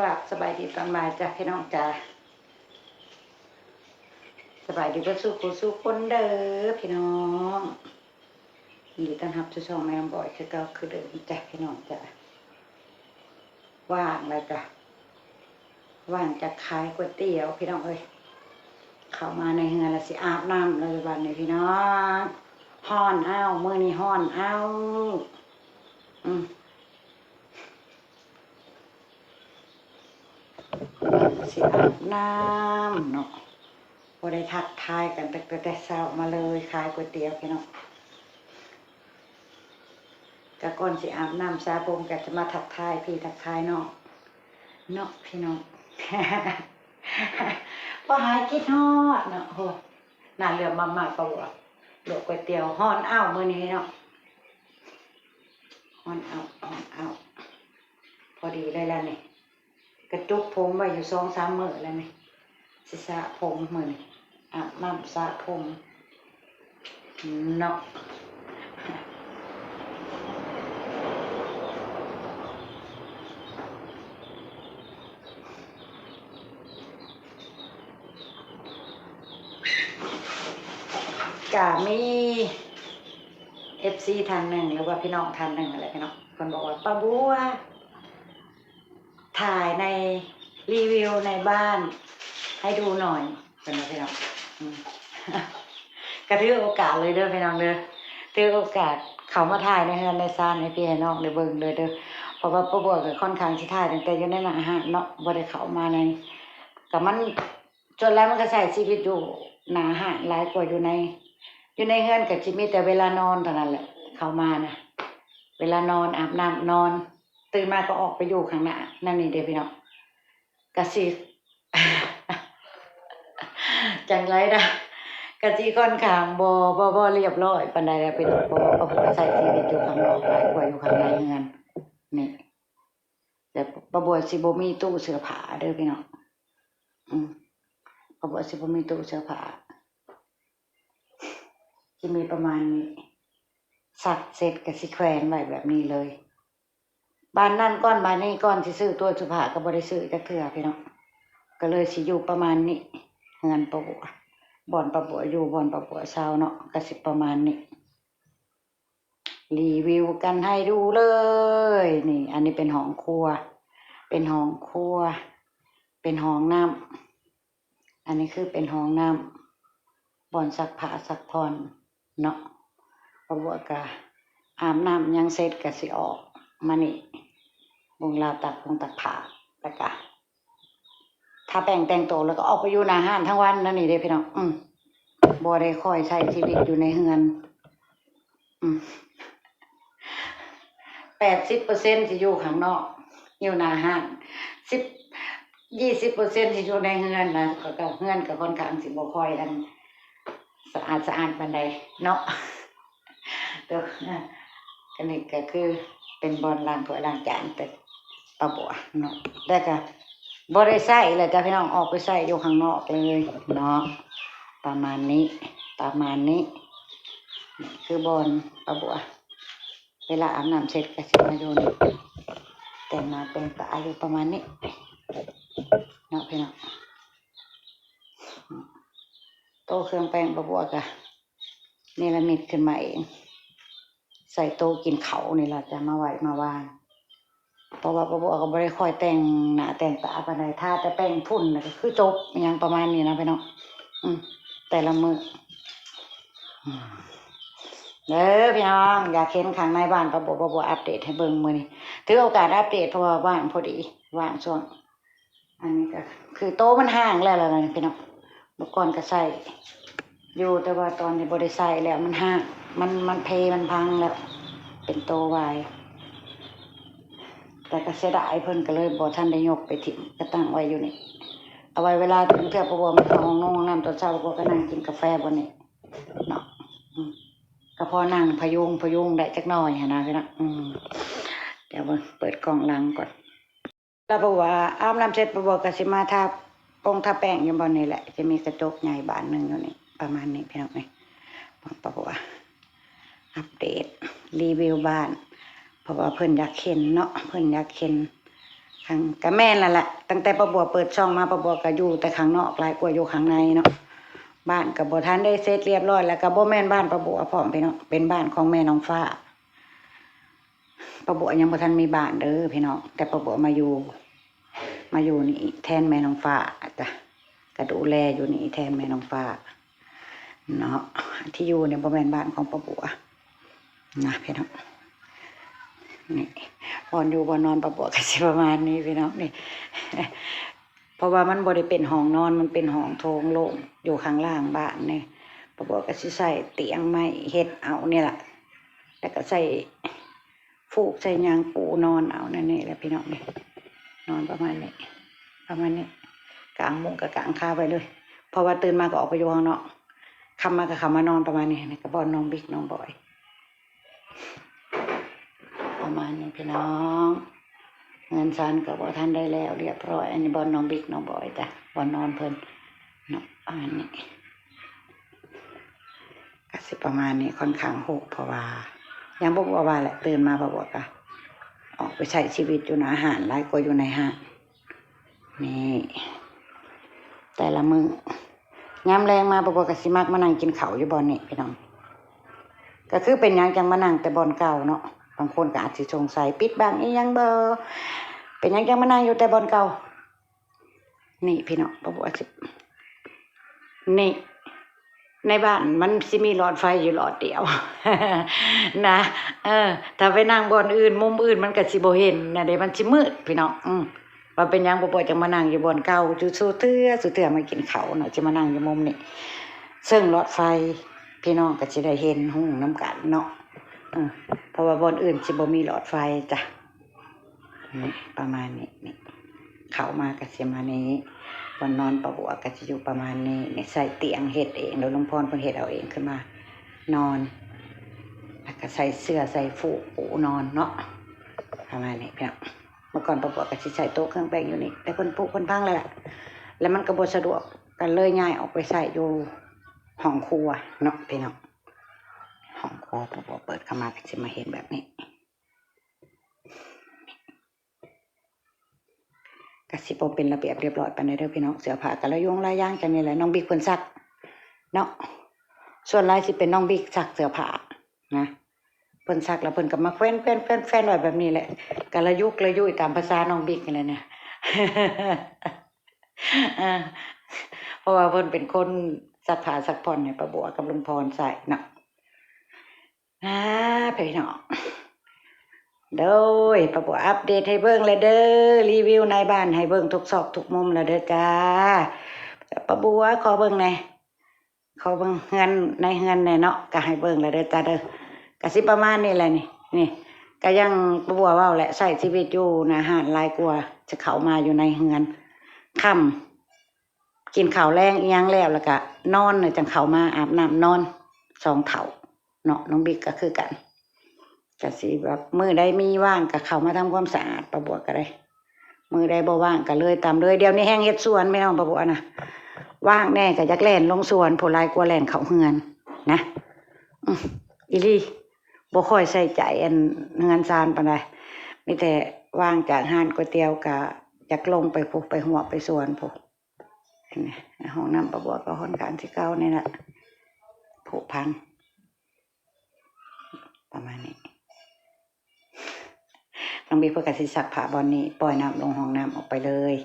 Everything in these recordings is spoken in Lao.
ຄັບ ສະບາຍດີຕອນບ່າຍຈ້າພີ່ນ້ອງຈ້າ ສະບາຍດີເບິດສູ່ຜູ້ສູ່ຄົນເດີພີ່ນ້ອງ ຍິນດີຕ້ອນຮັບສູ່ຊ່ອງແມ່ນ້ອງບອຍຄືເກົ່າຄືເດີມຈ້າພີ່ນ້ອງຈ້າ ວ່າງແລ້ວກະ ວ່າງຈາກຂາຍກ໋ວຍຕຽວພີ່ນ້ອງເອີຍ ເຂົ້າມາໃນເຮືອນແລ້ວຊິອາບນ້ຳແລ້ວບັດນີ້ພີ່ນ້ອງ ຮ້ອນອ້າວ ມື້ນີ້ຮ້ອນອ້າວ ອືມ ຊິອາບນ້ຳເນາະ ບໍ່ໄດ້ທັກທາຍກັນຕັ້ງແຕ່ເຊົ້າມາເລີຍ ຂາຍກ໋ວຍຕຽວພີ່ນ້ອງ ກະກ່ອນຊິອາບນ້ຳສະຜົມ ກະຈະມາທັກທາຍພີ່ທັກທາຍນ້ອງເນາະພີ່ນ້ອງ ພໍຫາຍຄິດຮອດເນາະ ໂຫ ໜ້າເຫຼືອມມາກໆ ປະບົວ ລວກກ໋ວຍຕຽວ ຮ້ອນອ້າວ ມື້ນີ້ເນາະ ຮ້ອນອ້າວ ຮ້ອນອ້າວ ພໍດີເລີຍລະນີ້ ກະຈຸກຜົມໄວ້ຢູ່ສອງສາມມື້ແລ້ວນີ້ ຊິສະຜົມມື້ນີ້ ອາບນ້ຳສະຜົມເນາະ ກະມີເອັຟຊີທ່ານໜຶ່ງ ຫຼືວ່າພີ່ນ້ອງທ່ານໜຶ່ງຫັ້ນແຫຼະພີ່ນ້ອງ ເພິ່ນບອກວ່າ ປ້າບົວ ถ่ายใน รีวิวในบ้านให้ดูหน่อย เพิ่นว่าพี่น้อง อืม ก็ถือโอกาสเลยเด้อพี่น้องเด้อ ถือโอกาสเข้ามาถ่ายในเฮือนในซานให้พี่ให้น้องได้เบิ่งเลยเด้อ เพราะว่าป้าบัวก็ค่อนข้างสิถ่ายตั้งแต่อยู่ในหน้าห้านเนาะ บ่ได้เข้ามาใน ก็มัน ส่วนหลายมันก็ใช้ชีวิตอยู่หน้าห้านหลายกว่าอยู่ใน อยู่ในเฮือนก็สิมีแต่เวลานอนเท่านั้นแหละ เข้ามานะ เวลานอน อาบน้ำ นอน ตื่นมาก็ออกไปอยู่ข้างหน้า แนวนี้เด้พี่น้อง ก็สิ จั่งใดนะ ก็สิค่อนข้างบ่ บ่ บ่เรียบร้อยปานใดแหละพี่น้อง เพราะว่าป้าบัวใช้ชีวิตอยู่ข้างนอกหลายกว่าอยู่ข้างในเฮือน นี่ แต่ป้าบัวสิบ่มีตู้เสื้อผ้าเด้อพี่น้อง อืม ป้าบัวสิบ่มีตู้เสื้อผ้า สิมีประมาณนี้ ซักเสร็จก็สิแขวนไว้แบบนี้เลย บานนั้นก่อนบานนี้ก่อนสิซื้อตู้เสื้อผ้าก็บ่ได้ซื้อจักเทื่อพี่น้อง ก็เลยสิอยู่ประมาณนี้ เฮือนป้าบัว บ่อนป้าบัวอยู่ บ่อนป้าบัวเซาเนาะ ก็สิประมาณนี้ รีวิวกันให้ดูเลย นี่ อันนี้เป็นห้องครัว เป็นห้องครัว เป็นห้องน้ำ อันนี้คือเป็นห้องน้ำ บ่อนซักผ้าซักผ่อนเนาะ ป้าบัวก็อาบน้ำหยังเสร็จก็สิออกมานี่ เบิ่งลาวตากผงตากผ้า แล้วก็ ทาแป้งแต่งตัวแล้วก็ออกไปอยู่หน้าห้านทั้งวันนั่นนี่เด้พี่น้อง อืม บ่ได้ค่อยใช้ชีวิตอยู่ในเฮือน อืม แปดสิบเปอร์เซ็นต์ สิอยู่ข้างนอก อยู่หน้าห้าน สิบ ยี่สิบเปอร์เซ็นต์ สิอยู่ในเฮือนนะ ก็ ก็เฮือนก็ค่อนข้างสิบ่ค่อยอัน สะอาดสะอาดปานใดเนาะ ตัว อันนี้ก็คือเป็นบ่อนล้างถ้วยล้างจาน แต่ป้าบัวเนาะ แล้วก็บ่ได้ใช้แล้วจ้ะพี่น้อง ออกไปใช้อยู่ข้างนอกเลยเนาะ ประมาณนี้ ประมาณนี้ นี่คือบ่อนป้าบัว เวลาอาบน้ำเสร็จก็สิมาอยู่นี่ แต่งหน้าแต่งตาอยู่ประมาณนี้เนาะพี่น้อง โต๊ะเครื่องแป้งป้าบัวก็เนรมิตขึ้นมาเอง ใส่โต๊ะกินข้าวนี่ล่ะจ้ะ มาไว้มาวาง เพราะว่าป้าบัวก็บ่ได้ค่อยแต่งหน้าแต่งตาปานใด ทาแต่แป้งฝุ่นแล้วก็คือจบ อิหยังประมาณนี้นะพี่น้อง อืม แต่ละมื้อ อืม เด้อพี่น้อง อยากเห็นข้างในบ้านป้าบัว ป้าบัวอัปเดตให้เบิ่งมื้อนี้ ถือโอกาสอัปเดต เพราะว่าว่างพอดี ว่างช่วง อันนี้ก็คือโต๊ะมันฮ้างแล้วล่ะนะพี่น้อง เมื่อก่อนก็ใช้อยู่ แต่ว่าตอนนี้บ่ได้ใช้แล้ว มันฮ้าง มัน มันเพ มันพังแล้ว เป็นโต๊ะวาย แต่ก็เสียดาย เพิ่นก็เลยบ่ทันได้ยกไปถิ้ม ก็ตั้งไว้อยู่นี่ เอาไว้เวลาเทื่อป้าบัวมาเข้าห้องนงห้องน้ำตอนเช้า ป้าบัวก็นั่งกินกาแฟบ่นี่เนาะ อืม ก็พอนั่งพยุงพยุงได้จักหน่อยหั้นนะพี่น้อง อืม เดี๋ยวเบิ่ง เปิดกล้องหลังก่อน แล้วป้าบัวอาบน้ำเสร็จ ป้าบัวก็สิมาทาปงทาแป้งอยู่บ่อนนี่แหละ จะมีกระจกใหญ่บานหนึ่งอยู่นี่ ประมาณนี้พี่น้องเอ้ย ป้าบัวอัปเดตรีวิวบ้าน เพราะว่าเพิ่นอยากเห็นเนาะ เพิ่นอยากเห็น ຂ້າງ ກະແມ່ນແລ້ວລະ ຕັ້ງແຕ່ປ້າບົວເປີດຊ່ອງມາ ປ້າບົວກະຢູ່ແຕ່ຂ້າງນອກຫຼາຍກວ່າຢູ່ຂ້າງໃນເນາະ. ບ້ານກະບໍ່ທັນໄດ້ເສັດລຽບຮ້ອຍ ແລ້ວກະບໍ່ແມ່ນບ້ານປ້າບົວພ້ອມ ພີ່ນ້ອງ ເປັນບ້ານຂອງແມ່ນ້ອງຟ້າ. ປ້າບົວຍັງບໍ່ທັນມີບ້ານເດີພີ່ນ້ອງ ແຕ່ປ້າບົວມາຢູ່ ມາຢູ່ນີ້ແທນແມ່ນ້ອງຟ້າຈ້ະ ກະດູແລຢູ່ນີ້ແທນແມ່ນ້ອງຟ້າເນາະ. ທີ່ຢູ່ນີ້ບໍ່ແມ່ນບ້ານຂອງປ້າບົວນະພີ່ນ້ອງ. ນີ້ ບ່ອນຢູ່ບ່ອນນອນປ້າບົວກະຊິປະມານນີ້ພີ່ນ້ອງນີ້ ເພາະວ່າມັນບໍ່ໄດ້ເປັນຫ້ອງນອນ ມັນເປັນຫ້ອງໂຖງໂລ່ງຢູ່ຂ້າງລ່າງບ້ານນີ້. ປ້າບົວກະຊິໃຊ້ຕຽງໄມ້ເຮັດເອົານີ້ລະ ແລ້ວກະໃຊ້ ຟູກໃສ່ຫຍັງປູນອນເອົາແນວນີ້ແຫຼະພີ່ນ້ອງເອີຍ. ນອນປະມານນີ້ ປະມານນີ້ ກາງມຸ້ງກະກາງຄາໄວ້ເລີຍ ເພາະວ່າຕື່ນມາກະອອກໄປຢູ່ຂ້າງນອກ ຄ່ຳມາກະເຂົ້າມານອນປະມານນີ້. ນີ້ກະບ່ອນນ້ອງບິກນ້ອງບອຍ ປະມານນີ້ພີ່ນ້ອງ. ເຮືອນຊານກະບໍ່ທັນໄດ້ແລ້ວລຽບຮ້ອຍ. ອັນນີ້ບ່ອນນ້ອງບິກນ້ອງບອຍຈ້ະ ບ່ອນນອນເພິ່ນເນາະ ປະມານນີ້. ກະຊິປະມານນີ້ ຂ້ອນຂ້າງຮົກ ເພາະວ່າ ຢ່າງບອກວ່າວ່າແຫຼະ ຕື່ນມາປ້າບົວກະອອກໄປໃຊ້ຊີວິດຢູ່ໜ້າຮ້ານຫຼາຍກວ່າຢູ່ໃນຮ້ານ. ນີ້ ແຕ່ລະມື້ ຍາມແລງມາປ້າບົວກະຊິມັກມານັ່ງກິນເຂົ້າຢູ່ບ່ອນນີ້ພີ່ນ້ອງ. ກະຄືເປັນຫຍັງຈັ່ງມານັ່ງແຕ່ບ່ອນເກົ່າເນາະ ບາງຄົນກະອາດຊິສົງໄສ ປິດບັງອີ່ຫຍັງບໍ່ ເປັນຫຍັງຈັ່ງມານັ່ງຢູ່ແຕ່ບ່ອນເກົ່າ. ນີ້ພີ່ນ້ອງ ປ້າບົວຊິ ນີ້ ໃນບ້ານມັນຊິມີຫຼອດໄຟຢູ່ຫຼອດດຽວນະ. ເອີ ຖ້າໄປນັ່ງບ່ອນອື່ນ ມຸມອື່ນ ມັນກະຊິບໍ່ເຫັນນະເດ ມັນຊິມືດພີ່ນ້ອງ. ອື ວ່າເປັນຫຍັງປ້າບົວຈັ່ງມານັ່ງຢູ່ບ່ອນເກົ່າຢູ່ສູ່ເທື່ອ ສູ່ເທື່ອມາກິນເຂົ້າເນາະ ຊິມານັ່ງຢູ່ມຸມນີ້ ເຊິ່ງຫຼອດໄຟ ພີ່ນ້ອງກະຊິໄດ້ເຫັນຮູ້ນຳກັນເນາະ. ເອີ ເພາະວ່າບ່ອນອື່ນຊິບໍ່ມີຫຼອດໄຟຈ້ະ. ນີ້ ປະມານນີ້ ນີ້ ເຂົ້າມາກະຊິມານີ້ ບ່ອນນອນປ້າບົວກະຊິຢູ່ປະມານນີ້. ນີ້ ໃສ່ຕຽງເຮັດເອງ ໂດຍລຸງພອນເພິ່ນເຮັດເອົາເອງຂຶ້ນມານອນ ແລ້ວກະໃສ່ເສື່ອໃສ່ຟູກປູນອນເນາະ ປະມານນີ້ພີ່ນ້ອງ. ເມື່ອກ່ອນປ້າບົວກະຊິໃສ່ໂຕະເຄື່ອງແປ້ງຢູ່ນີ້ ແຕ່ເພິ່ນປຸເພິ່ນພັງແລ້ວລະ ແລ້ວມັນກະບໍ່ສະດວກ ກະເລີຍຍ້າຍອອກໄປໃຊ້ຢູ່ຫ້ອງຄົວເນາະພີ່ນ້ອງ. ຫ້ອງຄົວ ປ້າບົວເປີດເຂົ້າມາກະຊິມາເຫັນແບບນີ້ ກະຊິບໍ່ເປັນລະບຽບລຽບຮ້ອຍປານໃດເດີພີ່ນ້ອງ. ເສື້ອຜ້າກະລະຍົງລະຍາງຈັ່ງນີ້ແຫຼະ ນ້ອງບິກເພິ່ນຊັກເນາະ. ສ່ວນຫຼາຍຊິເປັນນ້ອງບິກຊັກເສື້ອຜ້ານະ ເພິ່ນຊັກແລ້ວເພິ່ນກະມາແຂວນໆໆໄວ້ແບບນີ້ແຫຼະ ກະລະຍຸກລະຍຸຍຕາມພາສານ້ອງບິກນີ້ແຫຼະນະ. ເອີ ເພາະວ່າເພິ່ນເປັນຄົນຊັກຜ້າຊັກຜ່ອນໃຫ້ປ້າບົວກັບລຸງພອນໃຊ້ເນາະ. ອ່າ ພີ່ນ້ອງ ໂດຍ ປ້າບົວອັບເດດໃຫ້ເບິ່ງແລ້ວເດີ ຣີວິວໃນບ້ານໃຫ້ເບິ່ງທຸກຊອກທຸກມຸມແລ້ວເດີຈ້າ. ປ້າບົວຂໍເບິ່ງແດ່ ຂໍເບິ່ງເຮືອນ ໃນເຮືອນແດ່ເນາະ ກະໃຫ້ເບິ່ງແລ້ວເດີຈ້າເດີ. ກະຊິປະມານນີ້ແຫຼະນີ້ ນີ້ ກະຢ່າງປ້າບົວເວົ້າແຫຼະ ໃຊ້ຊີວິດຢູ່ໜ້າຮ້ານຫຼາຍກວ່າ ຈະເຂົ້າມາຢູ່ໃນເຮືອນ ຄ່ຳ ກິນເຂົ້າແລງອີ່ຫຍັງແລ້ວ ແລ້ວກະນອນ ແລ້ວຈັ່ງເຂົ້າມາອາບນ້ຳນອນ ສອງເຖົ້າເນາະ. ນ້ອງບິກກະຄືກັນ ກະຊິແບບມື້ໃດມີວ່າງກະເຂົ້າມາທຳຄວາມສະອາດ ປ້າບົວກະໄດ້ມື້ໃດບໍ່ວ່າງກະເລີຍຕາມເລີຍ. ດຽວນີ້ແຮ່ງເຮັດສວນພີ່ນ້ອງ ປ້າບົວນະ ວ່າງແດ່ກະຢາກແລ່ນລົງສວນພຸ້ນ ຫຼາຍກວ່າແລ່ນເຂົ້າເຮືອນນະ. ອື ອີ່ຫຼີ ບໍ່ຄ່ອຍໃສ່ໃຈອັນເຮືອນຊານປານໃດ ມີແຕ່ວ່າງຈາກຮ້ານກ໋ວຍຕຽວກະຢາກລົງໄປພຸ້ນ ໄປຮົ້ວໄປສວນພຸ້ນ. ເຫັນໄໝ ໃນຫ້ອງນ້ຳປ້າບົວກະຄ່ອນຂ້າງຊິເກົ່ານີ້ລະ ຜຸພັງ ປະມານນີ້. ນ້ອງບິກເພິ່ນກະຊິຊັກຜ້າບ່ອນນີ້ ປ່ອຍນ້ຳລົງຫ້ອງນ້ຳອອກໄປເລີຍ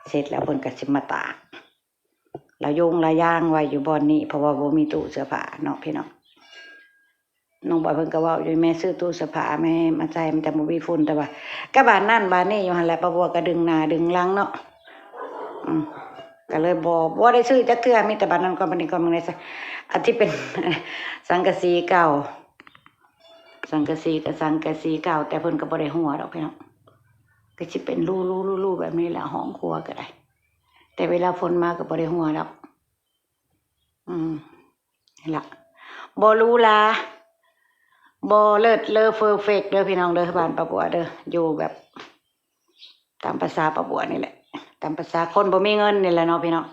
ເສັດແລ້ວເພິ່ນກະຊິມາຕາກລະຍົງລະຍາງໄວ້ຢູ່ບ່ອນນີ້ ເພາະວ່າບໍ່ມີຕູ້ເສື້ອຜ້າເນາະພີ່ນ້ອງ. ນ້ອງບອຍເພິ່ນກະເວົ້າຢູ່ ແມ່ຊື້ຕູ້ເສື້ອຜ້າແມ່ມາໃສ່ ມັນຈັ່ງບໍ່ມີຝຸ່ນ ແຕ່ວ່າກະບານນັ້ນບານນີ້ຢູ່ຫັ້ນແຫຼະ ປ້າບົວກະດຶງໜ້າດຶງຫຼັງເນາະ. ອື ກະເລີຍບໍ່ ບໍ່ໄດ້ຊື້ຈັກເທື່ອ ມີແຕ່ບານນັ້ນກ່ອນບານນີ້ກ່ອນ ເບິ່ງແດ່ ອັນທີ່ເປັນສັງກະສີເກົ່າ ສັງກະສີກະສັງກະສີເກົ່າ ແຕ່ເພິ່ນກະບໍ່ໄດ້ຮົ້ວດອກພີ່ນ້ອງ ກະຊິເປັນຮູໆໆແບບນີ້ແຫຼະ ຫ້ອງຄົວກະໄດ້ ແຕ່ເວລາຝົນມາກະບໍ່ໄດ້ຮົ້ວດອກ. ອືມ ນີ້ລະ ບໍ່ຫຼູຫຼາ ບໍ່ເລີດເລີເຟີເຟັກເດີພີ່ນ້ອງເດີ ບ້ານປ້າບົວເດີ ຢູ່ແບບຕາມພາສາປ້າບົວນີ້ແຫຼະ ຕາມພາສາຄົນບໍ່ມີເງິນນີ້ແຫຼະເນາະພີ່ນ້ອງ.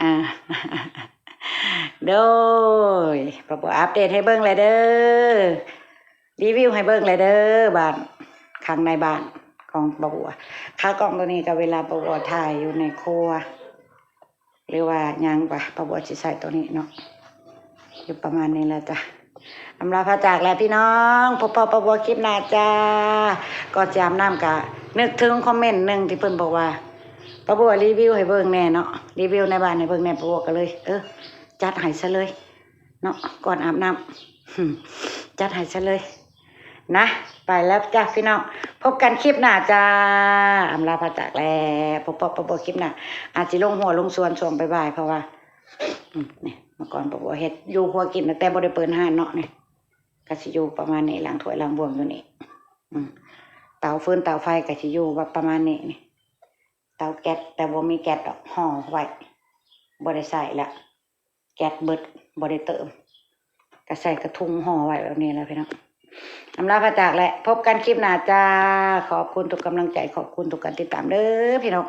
ອ່າ ໂດຍ ປ້າບົວອັບເດດໃຫ້ເບິ່ງແຫຼະເດີ ຣີວິວໃຫ້ເບິ່ງແຫຼະເດີ ບ້ານ ຂ້າງໃນບ້ານ ຂອງປ້າບົວ. ຂາກ້ອງໂຕນີ້ກໍເວລາປ້າບົວຖ່າຍຢູ່ໃນຄົວ ຫຼືວ່າຫຍັງກະ ປ້າບົວຊິໃຊ້ໂຕນີ້ເນາະ. ຢູ່ປະມານນີ້ແຫຼະຈ້ະ. ອຳລາພາຈາກແຫຼະພີ່ນ້ອງ, ພົບພໍ້ປ້າບົວຄລິບໜ້າຈ້າ. ກ່ອນຊິອາບນ້ຳກະນຶກເຖິງຄອມເມັນໜຶ່ງທີ່ເພິ່ນບອກວ່າ ປ້າບົວຣີວິວໃຫ້ເບິ່ງແດ່ເນາະ, ຣີວິວໃນບ້ານໃຫ້ເບິ່ງແດ່. ປ້າບົວກໍເລີຍ ເອີ ຈັດໃຫ້ຊະເລີຍເນາະ ກ່ອນອາບນ້ຳ ຈັດໃຫ້ຊະເລີຍ. ນະ ໄປແລ້ວຈ້ະພີ່ນ້ອງ, ພົບກັນຄລິບໜ້າຈ້າ. ອຳລາພາຈາກແລ້ວ, ພົບພໍ້ປ້າບົວຄລິບໜ້າ. ອາດຊິລົງຮົ້ວລົງສວນຊ່ວງບ່າຍໆ ເພາະວ່າ ອືມ ນີ້ ເມື່ອກ່ອນປ້າບົວເຮັດຢູ່ຄົວກິນ ຕັ້ງແຕ່ບໍ່ໄດ້ເປີດຮ້ານເນາະ. ນີ້ກໍຊິຢູ່ປະມານນີ້, ລ້າງຖ້ວຍລ້າງບ່ວງຢູ່ນີ້. ອືມ ເຕົາຟືນເຕົາໄຟກໍຊິຢູ່ແບບປະມານນີ້. ນີ້ ເຕົາແກັສ ແຕ່ບໍ່ມີແກັສດອກ, ຫໍ່ໄວ້ ບໍ່ໄດ້ໃຊ້ລະ. ແກັສເບິດ ບໍ່ໄດ້ເຕີມ ກະໃສ່ກະທຸງຫໍ່ໄວ້ແບບນີ້ແຫຼະພີ່ນ້ອງ. ອຳລາພາຈາກແຫຼະ, ພົບກັນຄລິບໜ້າຈ້າ. ຂອບຄຸນທຸກກຳລັງໃຈ, ຂອບຄຸນທຸກການຕິດຕາມເດີພີ່ນ້ອງ.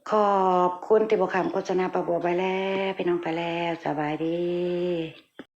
ຂອບຄຸນທີ່ບໍ່ຂ້າມໂຄສະນາປ້າບົວ. ໄປແລ້ວພີ່ນ້ອງ, ໄປແລ້ວ, ສະບາຍດີ.